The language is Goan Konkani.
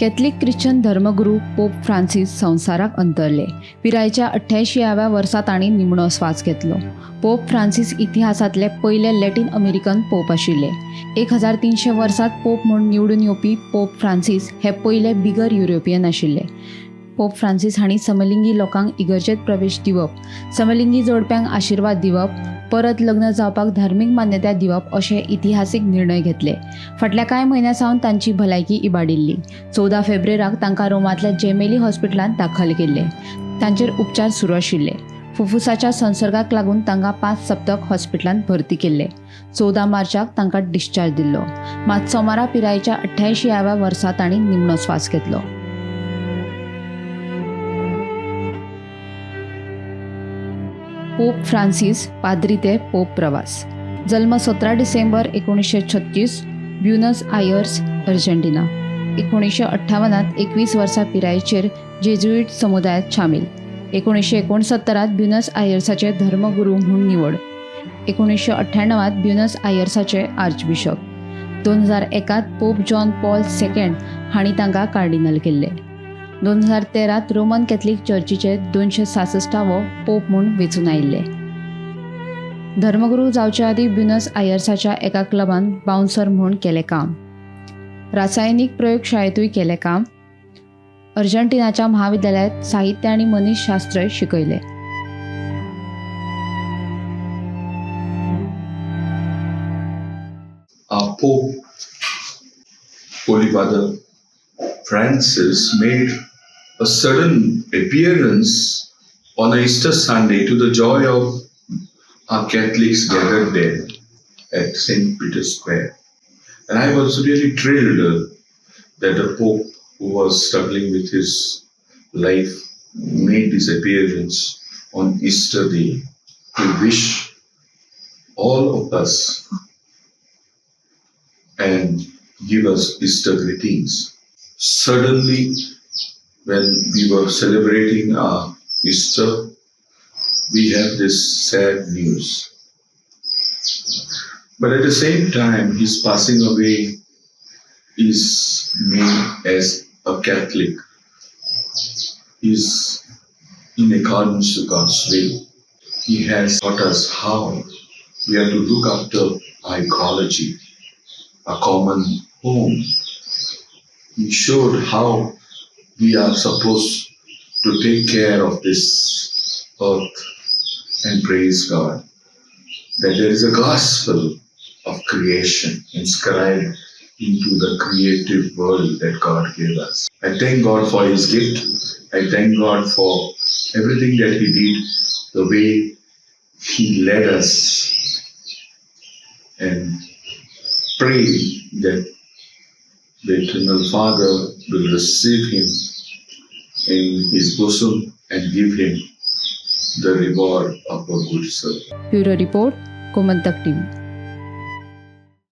कॅथलीक ख्रिश्चन धर्मगुरू पोप फ्रांसीस संवसाराक अंतरले. पिरायेच्या 88व्या वर्सा तांणी निमणो स्वास घेतलो. पोप फ्रांसीस इतिहासांतले पयले लॅटीन अमेरिकन पोप आशिल्ले. 1300 वर्सांत पोप म्हूण निवडून येवपी पोप फ्रांसीस हे पयले बिगर युरोपियन आशिल्ले. पोप फ्रांसीस हांणी समलिंगी लोकांक इगर्जेत प्रवेश दिवप, समलिंगी जोडप्यांक आशिर्वाद दिवप, परत लग्न जावपाक धार्मीक मान्यताय दिवप अशे इतिहासीक निर्णय घेतले. फाटल्या कांय म्हयन्यां सावन तांची भलायकी इबाडिल्ली. 14 फेब्रेराक तांकां रोमांतल्या जेमेली हॉस्पिटलांत दाखल केल्ले. तांचेर उपचार सुरू आशिल्ले. फुफ्फुसाच्या संसर्गाक लागून तांकां 5 सप्तक हॉस्पिटलांत भरती केल्ले. 14 मार्चाक तांकां डिस्चार्ज दिल्लो. मात सोमारा पिरायेच्या 88व्या वर्सा तांणी निमणो स्वास घेतलो. पोप फ्रांसीस पाद्री ते पोप प्रवास. जल्म 17 डिसेंबर 1936, ब्युनस आयर्स, अर्जेंटिना. 1958 21 वर्सां पिरायेचेर जेजुईट समुदायांत सामील. 1969 ब्युनस आयर्साचे धर्मगुरू म्हूण निवड. 1998 ब्युनस आयर्साचे archbishop. 2001 pope John Paul second हांणी तांकां कार्डिनल केल्ले. 2013 रोमन कॅथलीक चर्चीचे 266वो पोप म्हूण वेंचून आयिल्ले. धर्मगुरू जावचे आदीं ब्युनस आयर्साच्या एका क्लबान बाउन्सर म्हूण केलें काम. रासायनीक प्रयोगशाळेंतूय केलें काम. अर्जेंटिनाच्या म्हाविद्यालयांत साहित्य आनी मनीसशास्त्रय शिकयलें. Pope Holy Father Francis made a sudden appearance on Easter Sunday to the joy of our Catholics gathered there at St. Peter's Square. And I was really thrilled that the Pope, who was struggling with his life, made this appearance on Easter Day to wish all of us and give us Easter greetings. Suddenly, when we were celebrating our Easter, we have this sad news. But at the same time, his passing away is made as a Catholic, is in accordance to God's will. He has taught us how we have to look after our ecology, our common home. He showed how we are supposed to take care of this earth and praise God, that there is a gospel of creation inscribed into the creative world that God gave us. I thank God for His gift. I thank God for everything that He did, the way He led us, and pray that the Eternal Father will receive him in His bosom and give him the reward of a good servant. Bureau report, Gomantak TV.